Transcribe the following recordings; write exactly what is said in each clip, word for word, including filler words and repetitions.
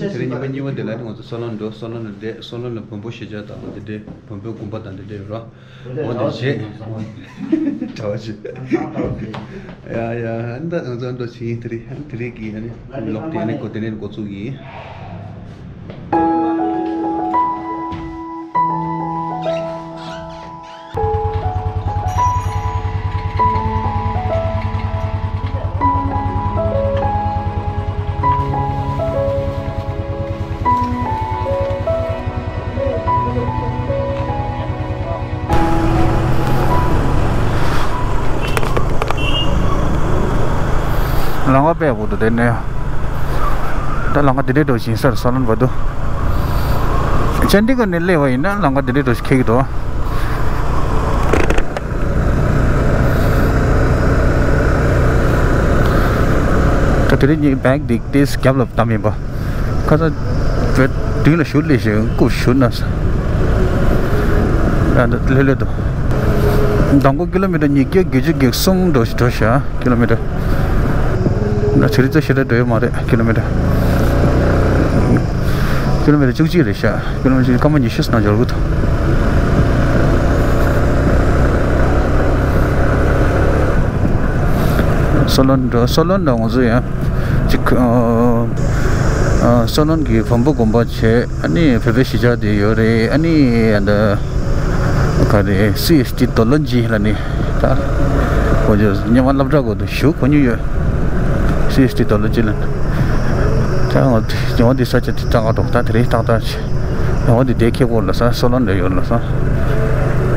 དེ་རིང་ཉིན་པ་གཉིས་པ་དེ་ལ་ནི་ང་ཚོ་སོ་ལོན་འགྲོ། སོ་ལོན་ལ་བསྡད། སོ་ལོན་ལ་བོན་པོ་གཞིས་ཆགས་དང་དེ་འདྲའི་བོན་པོའི་དགོན་པ་དང་དེ་འདྲ་ཡོད་རོགས། འོ་དེ་རྗེས་གྲྭ་བ་ཞིག་ཡ་ཡ། ཨ་ནི་ད་ང་ཚོ་ཨ་འགྲོ་ཕྱིན། དེ་རིང་ཨ་ནི་དེ་རིང་གི་ཨ་ནི་ལོག་སྟེ་ཨ་ནི་འགོ་དེ་ནས་འགོ་བཙུགས་ཡིན། ལམ་ཁ་དཔེ་ཡག་པོ་འདུག་དེ་ནས། ད་ལམ་ཁ་དེ་འདྲའི་འགྲོ་བཞིན་སར་སོ་ལོན་བར་དུ། ཅན་ཌི་གྷར་ནས་སླེབས་པ་ཡིན་ན་ལམ་ཁ་དེ་འདྲའི་འགྲོ་ཞིག་འཁེལ་གྱི་འདུག་ད་དེ་རིང་ངའི་བེག་འདི་ཏོག་ཙམ་རྒྱབ་ལ་བསྡམས་ཡིན་པ། ཁ་སང་བོད་མདུན་ལ་ཞུ་ལས་ཞེས་རྐུབ་ཞུ་ན་ས། ཨ་འདི་ལྷོད་ལྷོད་དུ། མདང་དགོང་ཀི་ལོ་མི་ཊར་ཉིས་བརྒྱ་བརྒྱད་ཅུ་གྱ་གསུམ་འགྲོ་ཞིག་འགྲོ་ཤག་ཀི་ལོ་མི་ཊར། ན་ཚེ་རིང་ཚོ་ཞེ་དྲག་འགྲོ་ཡོད་མ་རེད། ཀི་ལོ་མི་ཊར། ཀི་ལོ་མི་ཊར་བཅུ་གཅིག་རེད་ཤག་ཀི་ལོ་མི་ཊར་སྐར་མ་ཉི་ཤུ་ཙམ་འབྱོར་གི་འདུག་སོ་ལོན་འགྲོ། སོ་ལོན་ལ་ང་ཚོ་ཡང་ཅིག་ཨ་ཨ་སོ་ལོན་གྱི་བོན་པོ་དགོན་པ་བྱས། ཨ་ནི་བོད་པའི་གཞིས་ཆགས་དེ་ཡོད་རེད། ཨ་ནི་ཨ་འདི་ག་རེ་སི་ཨེས་ཊི་དོ་ལོན་ཇི་ལ་ནི་ད་ཁོ་ཚོ་སྔོན་མ་སློབ་གྲྭ་སྐོར་དུ་ཞུགས་གོ་མྱོང་ཡོད། སི་ཨེས་ཊི་དོ་ལོན་ཇི་ལ་ནི་ད་ང་ཚོ་འདི་ས་ཆ་དེ་ཏག་ཏག་འགྲོ། ད་དེ་རིང་ཏག་ཏག་བྱས། ང་འདི་དེ་ཁེ་སྐོར་ལ་ས་སོ་ལོན་ལ་ཡོད་ལ་ས།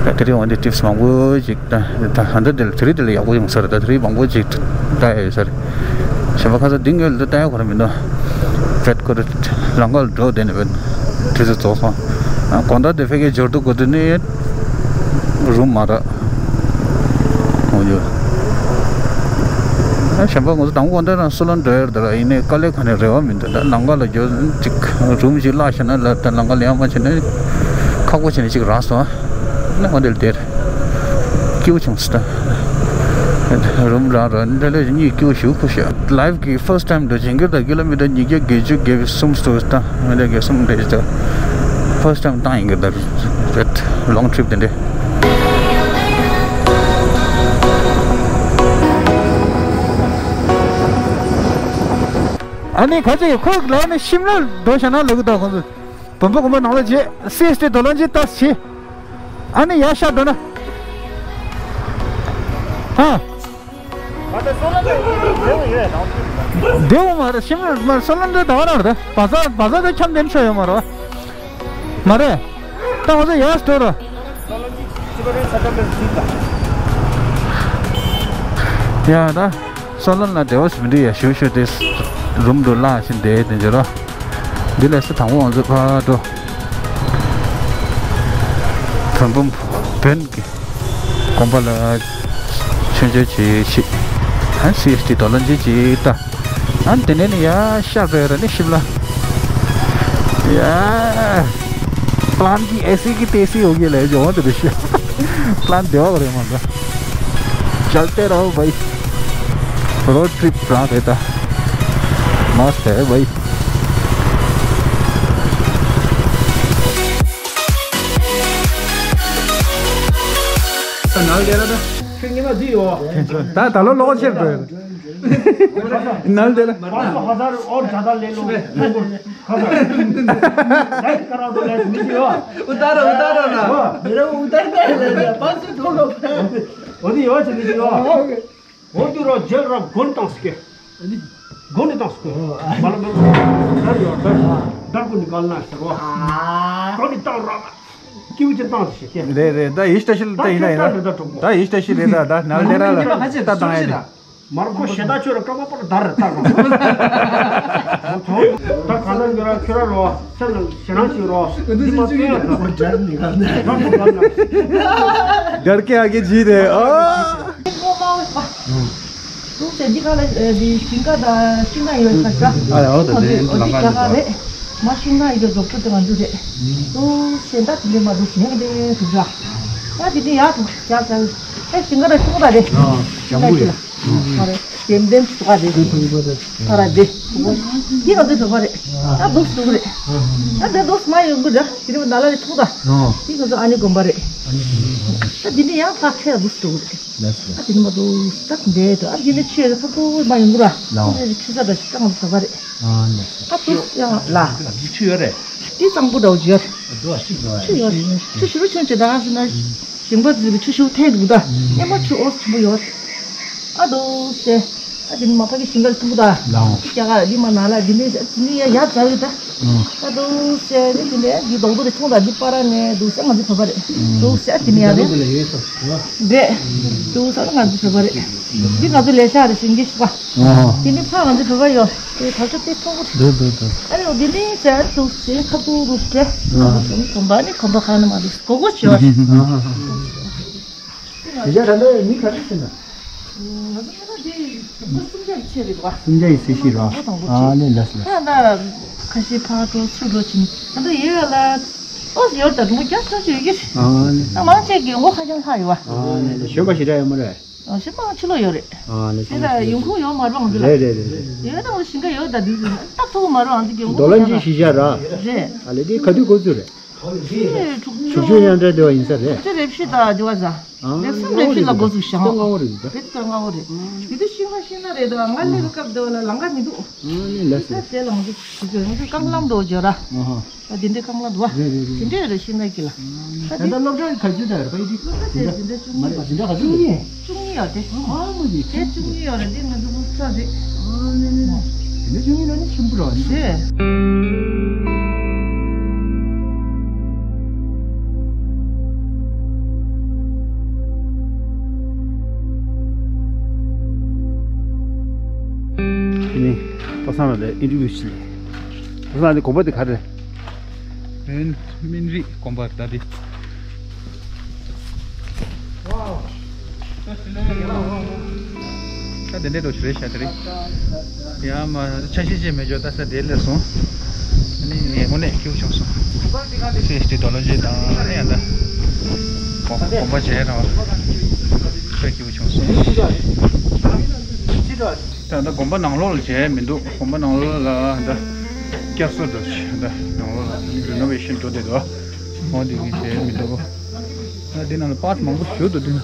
ད་དེ་རིང་ང་འདི་ཊིབ་སི་མང་པོ་ཅིག་ད་ད་ཧ་འདི་དེ་ལ་དེ་རིང་དེ་ལ་ཡག་པོ་ཡོང་ས་རེད། ད་དེ་རིང་མང་པོ་ཅིག་ད་ཡོད་ས་རེད། གཞན་པ་ཁ་སང་འདི་ངོས་ལ་ལྟ་ཡག་ཁོ་རང་མི་འདུག་བེད་ཁོ་རང་ལམ་ཁ་ལ་འགྲོ་བསྡད་ནས་བེད་དུས་ཚོད་རྫོགས་སོང་། ཨ་དགོང་དག་དེ་ཕ་གིར་འབྱོར་དུས་གོ་དུས་ནི་རུམ་མ་རག་འོ་ཡོད། ཨ་གཞན་པ་ང་ཚོ་དང་པོ་དགོང་དག་རང་སོ་ལོན་འགྲོ་ཡ་རེད། ད་ལ་ཡིན་ནའི་དཀའ་ལས་ཁག་ནས་རེ་བ་མི་འདུག་ད་ལམ་ཁ་ལ་འགྱོ་ཅིག་རུམ་ཅིག་བརླག་ཤེས་ན་ལ་ད་ལམ་ཁ་ལ་ཡང་མ་བྱས་ན་ཁག་པོ་བྱས་ནས་ཅིག་རག་སོང་། ཨ་ནི་འོ་དེ་ལ་དེར། སྐྱིད་པོ་བྱུང་སོང་ད། རུམ་རང་རང་འདྲ་ལས་གཉིས་སྐྱིད་པོ་ཞུ་ཁུ་ཤ། ལའིབ་གི་ཕར་སི་ཊི་ཊའིམ་འགྲོ་བྱེད་ཀྱི་ད་ཀི་ལོ་མི་ཊར་ཉིས་བརྒྱ་བརྒྱད་ཅུ་གྱ་གསུམ་སུ་ད་མི་ཊར་གྱ་གསུམ་རེད་ད། ཕར་སི་ཊི་ཊའིམ་བཏང་ཡིན་གྱི་ད་རེད། ལོང་ཊི་རིབ་དེ་འདྲ། ཨ་ནི་ཁ་ཅིག་ཁོ་ལ་ནི་ཤིམ་ལ་འགྲོ་བྱ་ན་ལུག་ད་ཁོང་ཚོ། བོན་པོ་དགོན་པ་ནང་ལ་རྗེས་སི་ཨེས་ཊི་དོ་ལོན་ཇི་ལྟ་ཞིག་ཨ་ནི་ཡར་ཤར་འགྲོ་ན། ཨ། བདེ་བོ་མ་རེད། ཤིང་མ་སོ་ལོན་འདི་ད་བ་ར་རེད། བ་ཟ་བ་ཟ་དང་འཁྱམ་དེ་ནི་ཆོ་ཡོད་མ་རེད། མ་རེད། ད་ང་ཚོ་ཡར་འགྲོ་ར། ཡ་ད། སོ་ལོན་ལ་བདེ་བ་ཞིག་མི་འདུག་ཡ། ཞུ་ཞུ་དེ་རུམ་དུ་བརླག་ཕྱིན་བསྡད་དེ་འཇོ་ར། འདི་ལས་སུ་དང་པོ་ང་ཚོ་ཕར་འགྲོ། བོན་སྤུན་གྱི་དགོན་པ་ལ་མཆོད་མཇལ་བྱེད་ཤིག་ཨ་སི་ཨེས་ཊི་དོ་ལོན་ཇི་ཅིག་ལྟ། ཨ་དེ་ནས་ནི་ཡ་ཤར་བའི་ར་ནི་ཤིབ་ལ། ཡ། प्लान की ऐसी की तैसी हो गई ले जो तो विषय प्लान देवा करे मतलब चलते रहो भाई। रोड ट्रिप प्लान रहता मस्त है भाई। ད་ད་ལོ་ལོག་ཕྱིར་འགྲོ་ཡོད། ནལ་དེ་ལ། पाँच सौ हजार और ज्यादा ले लो। खत्म। लाइट करा दो, लाइट नीचे हो। उतारो, उतारो ना। हो। मेरे को उतारना है, पाँच सौ छोड़ो। होती हो चली गई हो। होती रो जेल रो गुण तंग सके। गुण तंग सके। मतलब डर हो, डर। डर को निकालना है सर। वो। गुण तंग रो। क्यों चिंता से के। रे रे दा इष्ट शिल ता इना इना। दा इष्ट शिल दा दा नल डेरा ला। ता ता མར་ཁོ་ཞེ་དྲག་ཆོས་ར་སྐར་མ་པར་དར་རེད་ད་རོ། ད་གང་ལྟར་འགྱུར་ར་ཁྱོད་ར་རོ་སེམས་ལ་ཞེ་སྣང་ཞིག་རོ། འདི་མ་སྟོན་ཡ་ད་རོ་འདྲ་ནི་ག་ནས་རང་ཁོ་ག་ན། རྒྱལ་ཁའི་ཨ་གེ་ཇི་རེད་ཨ། ཏུང་ཟེར་འདི་ག་ལ་འདི་ཞིང་ཁ་དང་ཤིང་ནགས་ཡོད་ས་ཤ། ཨ་ཡ་འོ་ད་འདི་ལམ་ཁ་འདི་ད་རེད། མ་ཤིང་ནགས་ཡོད་རྫོགས་པོ་དེ་ང་ཚོ་རེད། ཏུང་ཟེར་ད་དེ་འདྲས་མ་འདུག་ཞེང་དེ་འདུག་ར། ད་དེ་འདྲས་ཡག་འདུག་ཡག་ཚ། ཨེ་ཞིང་ཁ་ར་ཆུང་ད་རེད། ཨ་ཞིང་ཁ་ཞིག་ལ། ཨ་རེད། ལྡེམ་ལྡེམ་ཚུགས་ཀ་རེད། ཨ་ར་དེ། འདི་ང་ཚོའི་བོད་པ་རེད། ད་འདུག་འདུག་རེད། ད་འདི་འདུག་མ་ཡོང་གི་ར། དེ་རིང་ནཱ་ལ་རེད་ཐུག་ད། འདི་ང་ཚོ་ཨ་ནེ་དགོན་པ་རེད། ད་འདི་ནས་ཡང་ཕར་ཁྲལ་འདུག་འདུག་རེད། ད་འདི་ནས་མ་འདུག་ད་འདས་ད་ཨ་འདི་ནས་ཆེ་རེད་ཁ་ཁུ་མ་ཡོང་གི་ར། ད་ཆུ་ས་ད་ཞིག་ད་ང་ཚོ་བོད་པ་རེད། ད་འདུག་ཡང་ལ། འདི་ཆུ་ཡོད་རེད། འདི་གཙང་པོ་འདྲ་བོ་ཅིག་ཡོད་རེད། ཆུ་ཡོད་རེད། ཆུ་ཞེ་པོ་ཆུང་ཆུང་ད་ང་ཚོ་ན། ཞིང་པ་ཚོས་ཆུ་ཤུགས་འཐེན་འདུག་ད། སྙེ་མ་ཆུ་ཨོ་ཆེན་པོ་ཡོད། ཨ་དོ་སེ། ཨ་དེ་ནི་མ་ཕ་གི་ཞིང་ཁར་ཐུག་ད། ལའོ། ཀྱ་ག་ལི་མ་ན་ལ་འདི་ནས་འདི་ནས་ཡ་ཡ་ཛ་ཡོད་ད། ཨ་དོ་སེ་ནི་འདི་ནས་འདི་རྡོག་རྡོག་རེ་ཐོང་ད་འདི་པ་ར་ནས་འདུག་སེ་ང་ཚོ་བོད་པ་རེད། འདུག་སེ་ཨ་དེ་ནས་ཡ་རེད། རེད། འདུག་སེ་ང་ཚོ་བོད་པ་རེད། འདི་ང་ཚོ་ལས་ཤག་རེད་ཞིང་གི་ཤུག་པ། ཨ། དེ་ནི་ཕ་ང་ཚོ་བོད་པ་ཡོད། དེ་ད་ཆ་དེ་ཐོང་གོ། འདུག་འདུག་འདུག་ཨ་རེ་འོ་དེ་ནས་ཟེར་འདུག་སེ་ཁ་ཐུག་རུ་སེ། ཨ། གོམ་པ་ནི་གོམ་པ་ཁ་ན་མ་འདུག་གོ་གོ་ཆོད། ཨ། དེ་ཆ་ད་ལྟ་མི་ག་ཚོད་ཟིན་ན། ང་ཚོ་ང་ཚོ་དེ་མི་སུམ་བརྒྱ་ཡི་ཕྱེད་རེད་པ། སུམ་བརྒྱ་ཡི་ཚད་གཞི་རོ། ཨ་ནི་ལས་ལས། ད་ད་ཁ་ཤས་ཕར་འགྲོ་ཚུར་འགྲོ་ཕྱིན། ད་ད་ཡོད་ལ། ཨོ་ཡོད་ད་དུང་བརྒྱ་ཆ་ཆ་ཡོད་ཀྱི་རེད། ཨ་ནི། ད་མང་ཆེ་གི་ངོ་ཁ་རྐྱང་ལྷག་ཡོད་པ། ཨ་ནི་ལས་གཞོན་པ་ཞེ་དྲག་ཡོད་མ་རེད། ཨ་ཞེ་མང་ཕྱི་ལོགས་ཡོད་རེད། ཨ་ནི་དེ་ད་ཡོང་ཁུངས་ཡོད་མ་རེད་ང་ཚོ་ལ། རེད་རེད་རེད་རེད། ཡོད་ད་ང་ཚོ་ཞིང་ཁ་ཡོད་ད་དུས་ཚོད་ལྟ་ཐུབ་མ་རེད་ང་ཚོ་གི་ངོ་ཁ་རྐྱང་ལྷག་རེད། ཨ་ལས་དེ་ག་དུས་འགོ་ཚུགས་རེད། དེ་དྲུག་ཅུ། དྲུག་ཅུ་ཡང་འདྲ་བདེ་བ་ཡིན་ས་རེད། དེ་རེ་བཞི་དང་བདེ་བ་ཟ། ཨ། ལེགས་སམ་རེ་བཞི་ལ་འགོ་ཚུགས་ཤག་དེ་སྔ་བོ་རེད་ད། དེ་ལྟར་སྔ་བོ་རེད། དེ་དུས་ཤིང་ན་ཤིང་ན་རེད་ད་ང་སླེབས་སྐབས་དེ་བ་ལ་ལམ་ཁ་མི་འདུག་ཨ་ནི་ལས་སོ། དེ་ལ་ང་ཚོ་དེ་ཚོ་ང་ཚོ་རྐང་ལམ་འགྲོ་བརྗོད་ར། ཨ་ཧ། ཨ་དེ་འདྲའི་རྐང་ལམ་འདུག་བ། རེད་རེད་རེད། དེ་འདྲའི་རེད་ཤིང་ན་གི་ལ། ད་ལྟ་སློབ་གྲྭ་ག་ཚོད་ད་རེད་པ་ཡི་དེ། སློབ་གྲྭ་དེ་དེ་འདྲ་བཅུ་གཉིས། མ་རེད་པ་དེ་འདྲ་ག་ཚོད་ཡིན། བཅུ་གཉིས་ཡོད་དེ། ཨ་མ་དེ་དེ་བཅུ་གཉིས་ཡོད་རེད་དེ་ང་ཚོ་སློབ་གྲྭ་རེད། ཨ་ནི་ནི་ནི། དེ་འདྲ་བཅུ་གཉིས་ལ་ནི་ཆེན་པོ་ར་ནི། རེད། དེ་ནི་པ་སངས་ལ་ཨིན་ཊར་བིའུ་བྱས། པ་སངས་ལ་དགོན་པ་དེ་ག་རེ་རེད། སྨན་སྨན་རིའི་དགོན་པ་ད་དེ། ད་དེ་འདྲའི་འགྲོ་ཞིག་རེད་ཤག་དེ་རིང་། ཡང་མ་ཆ་ཤས་ཅིག་མེད་ཅོག་ད་ས་དེ་སླེབས་སོང་། ཨ་ནི་དངོས་གནས་སྐྱིད་པོ་བྱུང་སོང་། སི་ཨེཆ་ཌི་ཌོ་ལོ་ཇི་དང་ཨ་ནི་ཡང་ད་གོམ་པ་བྱས་རང་དཔེ་སྐྱིད་པོ་བྱུང་སོང་། ད་ད་དགོན་པ་ནང་ལོགས་ལ་བྱས་མི་འདུག་དགོན་པ་ནང་ལོགས་ལ་ད་བསྐྱར་གསོ་འགྲོ་ཞིག་ད་ནང་ལོགས་ལ་རི་ནོ་ཝེ་ཤན་འགྲོ་བསྡད་འདུག་འོ་འདི་གི་བྱས་མི་འདུག་ད་འདི་ནང་ལ་པར་མང་པོ་ཞིག་འདུག་འདི་ན།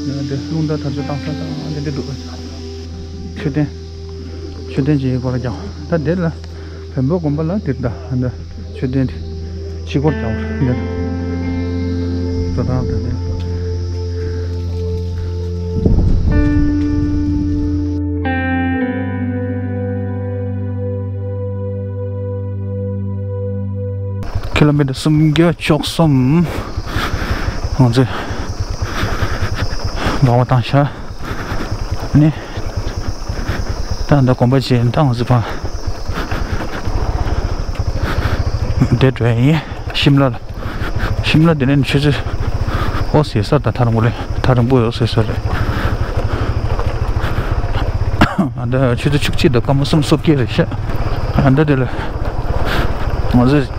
ཡང་འདི་རླུང་རྟ་དར་ལྕོག་བཏང་ས་དང་འདི་འདི་འདུག་མཆོད་རྟེན། མཆོད་རྟེན་གྱི་སྐོར་ལ་ཀྱང་ད་འདི་ལ་བོན་པོ་དགོན་པ་ལ་འདིར་ད་འདི་མཆོད་རྟེན་འདི་ཕྱི་སྐོར་ཀྱང་འདི་འགྲོ་སྟངས་དང་འདི། ཀི་ལོ་མི་ཊར་སུམ་བརྒྱ་བཅུ་གསུམ། ང་ཚོས་འབྲོང་བ་བཏང་ཤག་ནི། ད་ལྟ་དགོན་པ་ཅིག་ད་ང་ཚོ་ཕ་དེ་འགྲོ་ཡིན། ཤིམ་ལ་ལ། ཤིམ་ལ་དེ་ནས་ཆུ་ཚོད་ཨོ་ཟེར་ས་དང་ཐག་རིང་པོ་རེད། ཐག་རིང་པོ་ཡོད་ཟེར་ས་རེད། ཨ་ད་ཆུ་ཚོད་བཅུ་གཅིག་དང་སྐར་མ་སུམ་ཅུ་སོ་བརྒྱད་རེད་ཤག་ཨ་ད་དེ་ལ་ང་ཚོས་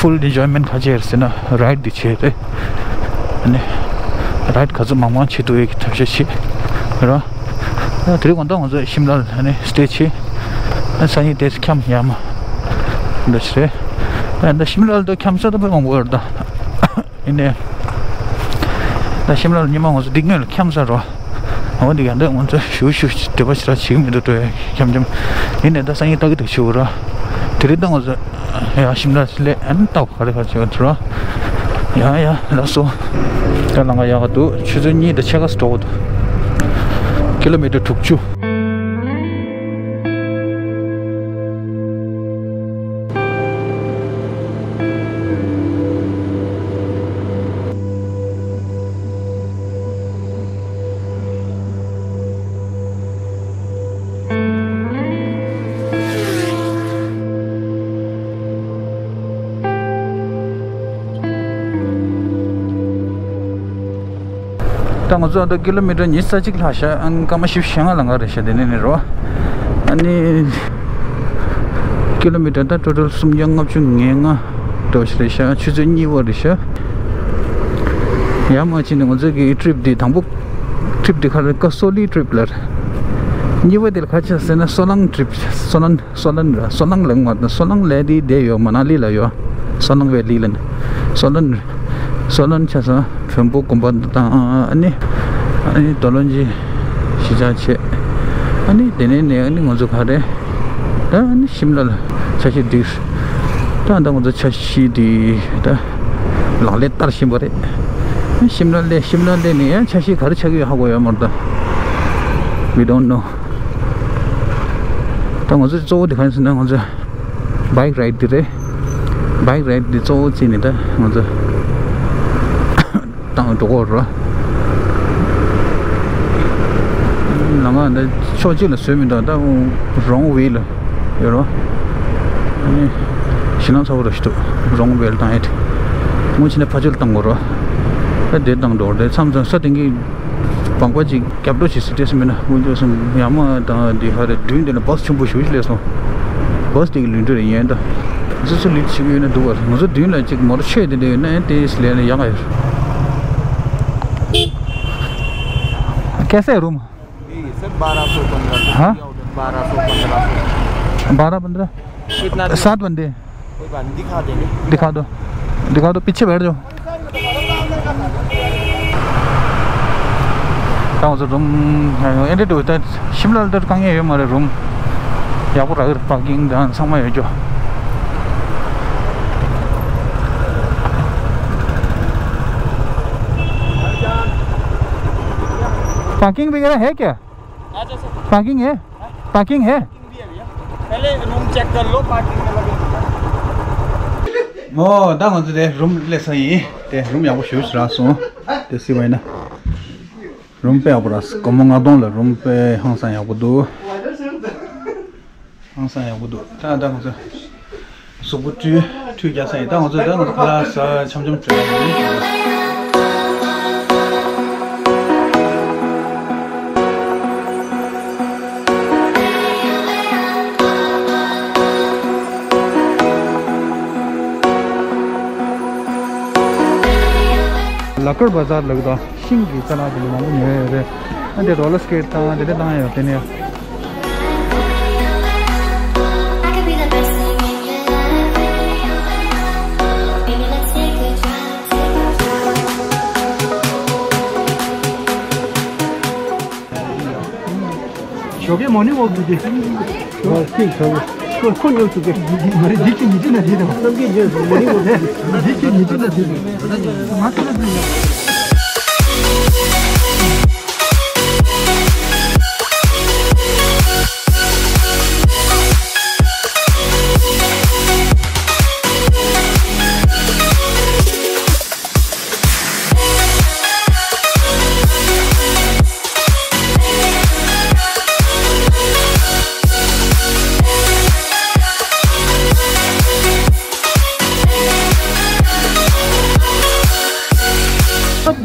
ཕུལ་ཨེན་ཇོའི་མེན་ག་བྱས་རེད་ཟེར་ན་རའིཌ་འདི་བྱས་རེད། ཨ་ནི་རའིཌ་ག་ཚོད་མང་མང་བྱེད་ཐུབ་ཡས་ཀྱི་ཐབས་ཤེས་བྱེད་ར། ཨ་དེ་རིང་དགོང་དག་ང་ཚོ་ཤིམ་ལ་ལ་ཨ་ནི་སི་ཊེ་བྱས། ཨ་སང་ཉིན་དེ་འཁྱམས་ཡ་མ་འདྲ་ཞིག་རེད། ཨ་ད་ཤིམ་ལ་ལ་དུ་འཁྱམས་ས་དུ་དཔེ་མང་པོ་ཡོད་རེད་ད། ཡིན་ནའི། ད་ཤིམ་ལ་ལ་ཉི་མ་ང་ཚོ་འདི་སྔོན་ལ་འཁྱམས་ཚར་རོ། འོ་འདི་ག་འདྲ་ང་ཚོ་ཞུ་ཞུ་འདྲི་བ་ཞེ་དྲག་བྱེད་ཀྱི་མི་འདུག་འགྲོ་ཡ་འཁྱམ་འཁྱམ། ཡིན་ནའི་ད་སང་ཉིན་ལྟ་གི་འདུག་ཞུ་ར། དེ་རིང་ད་ང་ཚོ་ཡ་ཤིམ་ལ་ལ་སླེབས་ཨ་ནི་ལྟ་བ་ག་རེ་ག་རེ་བྱེད་ཀྱི་འདུག་ར། ཡ་ཡ་ལགས་སོ། ད་ལམ་ཁ་ཡག་ག་འདུག་ཆུ་ཚོད་གཉིས་དང་ཕྱེད་ཀ་ཙམ་འགྲོ་གི་འདུག་ཀི་ལོ་མི་ཊར་དྲུག་ཅུ། ད་ང་ཚོ་ད་ཀི་ལོ་མི་ཊར་ཉི་ཤུ་རྩ་གཅིག་ལྷག་ཤག་ཨ་ནི་སྐར་མ་བཞི་བཅུ་ཞེ་ལྔ་ལང་ག་རེད་ཤག་དེ་ནས་ནི་རོ། ཨ་ནི་ཀི་ལོ་མི་ཊར་ད་ཊོ་ཊལ་སུམ་བརྒྱ་ལྔ་བཅུ་ང་ལྔ་འགྲོ་ཞིག་རེད་ཤག་ཆུ་ཚོད་གཉིས་པ་རེད་ཤག་ཡར་མར་ཕྱིན་ནས་ང་ཚོ་གི་ཊི་རིབ་འདི་དང་པོ་ཊི་རིབ་འདི་ག་རེ་ཀ་སོ་ལི་ཊི་རིབ་ལབ་རེད། གཉིས་པ་དེ་ལ་ག་རེ་ཆགས་ཟེར་ན་སོ་ལང་ཊི་རིབ། སོ་ལང་། སོ་ལང་ར། སོ་ལང་ལ་ང་སོ་ལང་ལ་དེ་བསྡད་ཡོད། མ་ན་ལི་ལ་ཡོད། སོ་ལང་བེ་ལི་ལ་ནི། སོ་ལང་། སོ་ལང་ཆ་ས་བོན་པོ་དགོན་པ་དང་ཨ་ནི། ཨ་ནི་དོ་ལོན་ཇི་གཞིས་ཆགས་བྱས། ཨ་ནི་དེ་ནས་ནས་ཨ་ནི་ང་ཚོ་ག་རེ། ད་ཨ་ནི་ཤིམ་ལ་ལ་འཆར་གཞི་འདི། ད་ད་ང་ཚོ་འཆར་གཞི་འདི་ད་ལག་ལེན་བསྟར་བཞིན་པ་རེད། ཤིམ་ལ་ལ་ཤིམ་ལ་ལ་ནས་ཡང་འཆར་གཞི་ག་རེ་ཆགས་ཀྱི་ཡོད་ཧ་གོ་ཡོད་མ་རེད་ད། We don't know. ད་ང་ཚོ་གཙོ་བོ་དེ་ག་རེ་ཟེར་ན་ང་ཚོ་བྷའིཀ་རའིཌ་དེ་རེད། བྷའིཀ་རའིཌ་དེ་གཙོ་བོ་བརྩིས་ནས་ད་ང་ཚོ་བཏང་འགྲོ་གི་ཡོད་རེད། ལམ་ཁ་འདི་ཕྱོགས་གཅིག་ལ་བཟོས་མི་འདུག་ད་རོང་ཝེ་ལ་ཡོད་རེད། ཨ་ནི་ཞེད་སྣང་ཚ་པོ་རེ་ཞིག་འདུག་རོང་ཝེ་ལ་བཏང་ཡས་དེ། སྔོན་ཆད་ནས་ཕ་ཆོས་ལ་བཏང་དགོས་རེད། ད་དེ་བཏང་འགྲོ་རེད། མཚམས་མཚམས་ས་དེང་གི་སྦང་པ་ཅིག་རྒྱབ་འགྲོ་བྱེད་སྲིད་དེ་སེམས་མེད་ན་དངོས་འབྱོར་སོང་ཡ་མ་དང་འདི་ཧ་རེ་མདུན་དེ་ལ་བཱས་ཆེན་པོ་ཞེ་པོ་ཞིག་སླེབས་སོང་། བཱས་དེ་གི་ལུས་འདྲེ་རེད་ཡིན་ད། སོ་སོ་ལུས་ཆེ་གི་ཡོད་ན་འདུག་བ། ང་ཚོ་མདུན་ལ་ཅིག་མོ་ཊ་ཆེ་དེ་འདྲ་ཡོད་ན་ཡང་དེ་སླེབས་ན་ཡག་ག་ཡོད། कैसा है रूम? ये सर बारह सौ पन्द्रह सौ। हाँ? बारह सौ पन्द्रह सौ। बारह पन्द्रह। कितना? सात बंदे। कोई बात नहीं, दिखा देंगे। दिखा दो। दिखा दो, पीछे बैठ जाओ। ད་ང་ཚོ་རུམ་ཨེ་འདྲ་འདུག་ད་ཤིམ་ལ་ལ་དཀའ་ངལ་ཡོད་མ་རེད། རུམ་ཡག་པོ་རག་གི་རེད། པར་ཀིང་དང་ཚང་མ་ཡོད་རྒྱུ། पार्किंग वगैरह है क्या? पार्किंग है? पार्किंग है? पहले रूम चेक कर लो, पार्किंग में लगे। ཨོ་ད་ང་ཚོ་དེ་རུམ་སླེབས་ས་ཡིན། དེ་རུམ་ཡག་པོ་ཞེ་པོ་ཞིག་རག་སོང་། དེ་སི་བ་ཡིན་ན། རུམ་དཔེ་ཡག་པོ་རག་སྒོར་མོ་ལྔ་སྟོང་ལ་རུམ་དཔེ་ཧང་སང་ཡག་པོ་འདུག་ཧང་སང་ཡག་པོ་འདུག་ད་ད་ང་ཚོ་གཟུགས་པོ་བཀྲུས་ཁྲུས་རྒྱག་ས་ཡིན། ད་ང་ཚོ་ད་ང་ཚོ་ཁ་ལག་ཟ་འཆམ་འཆམ་བྱས་ཡིན། ལ་ཀར་བ་ཟར་ལབ་ཀྱི་འདུག་ཤིང་གི་ཅ་ལག་དེ་འདྲ་མང་པོ་ཉོས་ཡོད་རེད། ཨ་འདི་རོ་ལར་སི་ཀེཊ་དང་དེ་འདྲ་བཏང་ཡོད་དེ་ནས། ཞོགས་ཀས་མོར་ནིང་ཝོག་འགྲོ་གི། ཁོ་ཉོ་ཐུབ་གི། མ་རེད། འདི་ཅི་ཉི་ཁྲི་ན་འདི་དང་། བསམ་གྱིས་འཇོན་སོང་། མོར་ནིང་ཝོག་འདི་ཅི་ཉི་ཁྲི་ན་འདི་དང་། ང་ཚོ་ལ་འདི་ཡང་།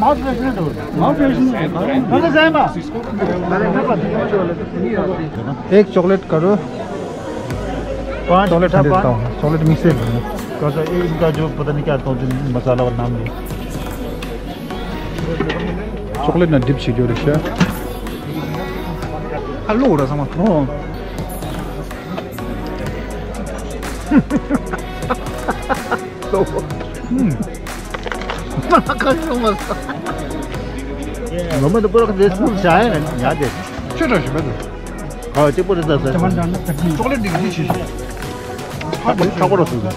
माउथ फ्रेशनर दो। Mouth freshener. एक चॉकलेट करो। पाँच चॉकलेट मिठा, पाँच। चॉकलेट मिक्स है। कौन सा? ये इनका जो पता नहीं क्या, कौन सी मसाला और नाम नहीं। चॉकलेट ना डिप सी जो रिक्शा। हेलो, रसमा। ओ। 음. ཁ་ཤོང་མ་སོང་། ངོ་མ་དེ་པོ་ར་ཁ་དེ་སུ་བྱ་ཡ་ཡ་དེ། ཆོས་གྲོགས་ཞིག་མེད་དོ། ཨ་དེ་པོ་རེད་ད་ཟེར། ཅོག་ལེ་ཊི་འདི་གི་འདི་ཞིག་ཞིག་ཧ་གོ་ཆག་པོ་ར་སུ་ཟེར།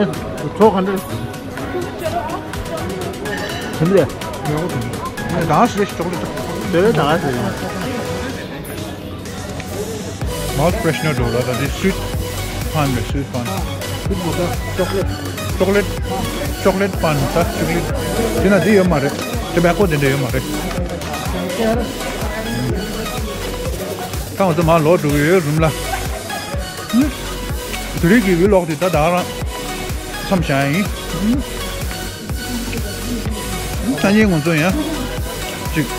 ཨེ་ཚོ་ག་འདྲ། དེ་འདྲ། ད་ཧ་སི་རེ་ཞིག་ཅོག་ལེ་ཊི། དེ་རེད་ད་ཧ་སི་རེ། mouth freshener འགྲོ་ལ་ད་དེ་སུའིཊ་ཕན་རེད། སུའིཊ་ཕན། སུའིཊ་མ་ད་ཅོག་ལེཊ། ཅོག་ལེཊ། ཅོག་ལེཊ་ཕན་ད་ཅོག་ལེཊ། དེ་ན་དེ་ཡོད་མ་རེད། ཊོ་བེ་ཀོ་དེ་འདྲ་ཡོད་མ་རེད། ད་ང་ཚོ་མར་ལོག་འགྲོ་གི་ཡོད་རུམ་ལ། དེ་རིང་གི་བི་ལོག་དེ་ད་ད་རང་མཚམས་བཞག་ཡིན། སང་ཉིན་ང་ཚོ་ཡང་ཅིག་ག་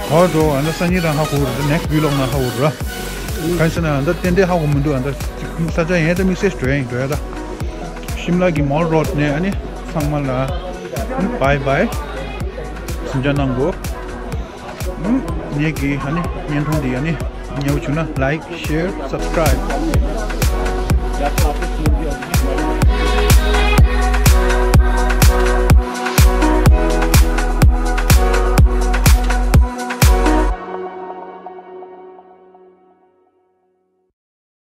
པར་འགྲོ། ཨ་ནི་སང་ཉིན་རང་ཧ་གོ་རེད། next vlog ནང་ཧ་གོ་རེད། གང་ཟེར་ན་ཨ་ད་ཏན་ཏན་ཧ་གོ་མི་འདུག་ཨ་ད་ཅིག་ས་ཆ་ཡང་ད་དམིགས་བསལ་འགྲོ་ཡ་ཡིན། འགྲོ་ཡ་ད་ཤིམ་ལ་གི་mall road ནས། ཨ་ནི་ཚང་མ་ལ་bye bye། གཟིམ་འཇག་གནང་དགོས། ངེད་ཀྱི་ཨ་ནི་བརྙན་ཐུང་འདི་ཨ་ནི་ཉེ་བོ་བྱུང་ན་like, share, subscribe.